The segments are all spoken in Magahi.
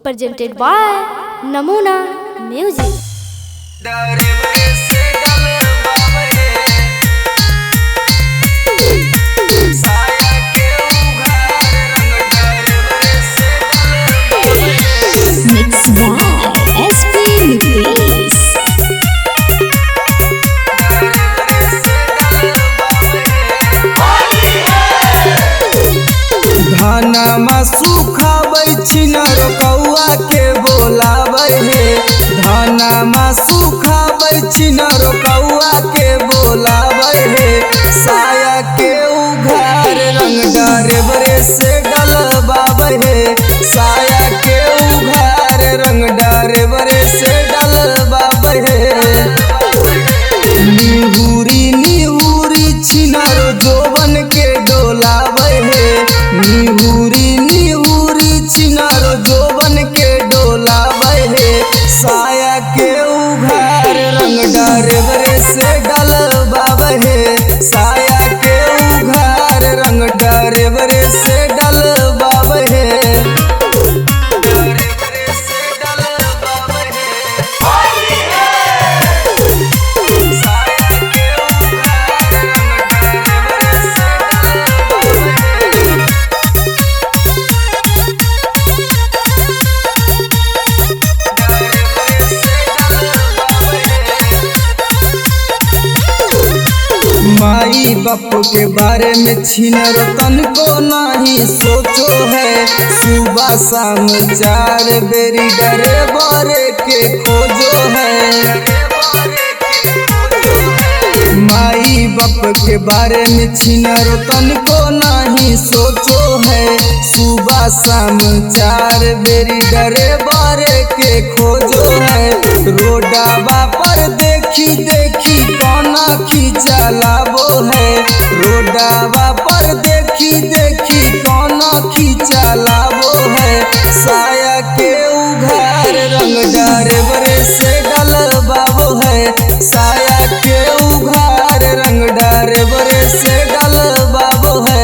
Presented by Namuna Music. Mix by SP Nitesh. धानमा सुखाबै छिनर कौआ के बोलाबै हे। धानमा सुखाबै छिनर कौआ के बोलाबै हे। साया के उघार रंग डरेबरे से डलबाबै हे। साया के उघार रंग डरेबरे से डलबाबै हे। निहुरी निहुरी छिनर जोबन के डोलाबै हे। निहुरी निहुरी छिनर जोबन के डोलाबै हे। साया के उघार रंग डरेबरे से डलबाबै हे। साया के उघार रंग डरेबरे से डलबाबै हे। माई बाप के बारे में छिनर तनको नहीं सोचो है। सुबह शाम चार बेरी डरे बरे के खोजो है। माई बाप के बारे में छिनर तनको नहीं सोचो है। सुबह शाम चार बेरी डरे बरे के खोजो है। रोडाबा पर देखी देखी कोना खींचलाबो है। रोडाबा पर देखी देखी कोना खींचलाबो है। साया के उघार रंग डरेबरे से डलबाबो है। साया के उघार रंग डरेबरे से डलबाबो है।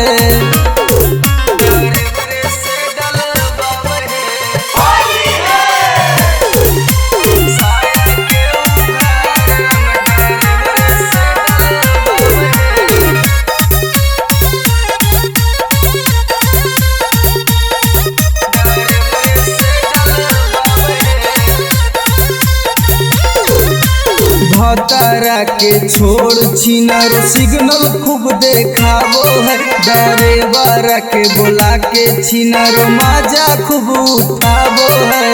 भतरा के छोड़ छिनर सिग्नल खूब देखाबो है। डरेबर के बोला के छिनर मजा खूब उठाबो है।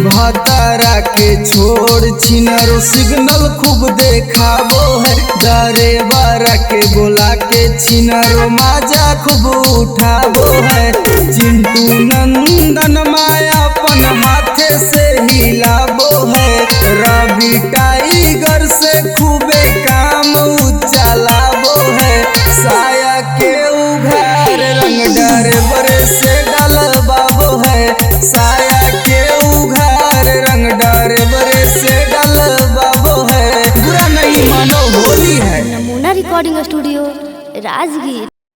भतरा के छोड़ छिनर सिग्नल खूब देखाबो है। डरेबर के बोला के छिनर मजा खूब उठाबो है। चिंटू नंदन माया अपन हाथे से हिलाबो है। रवि टाइगर से खूबे काम उचलाबो है। साया के उघार रंग डरेबरे से डलबाबो है। साया के उघार रंग डरेबरे से डलबाबो है। बुरा नहीं मानो होली है। नमूना रिकॉर्डिंग स्टूडियो राजगीर।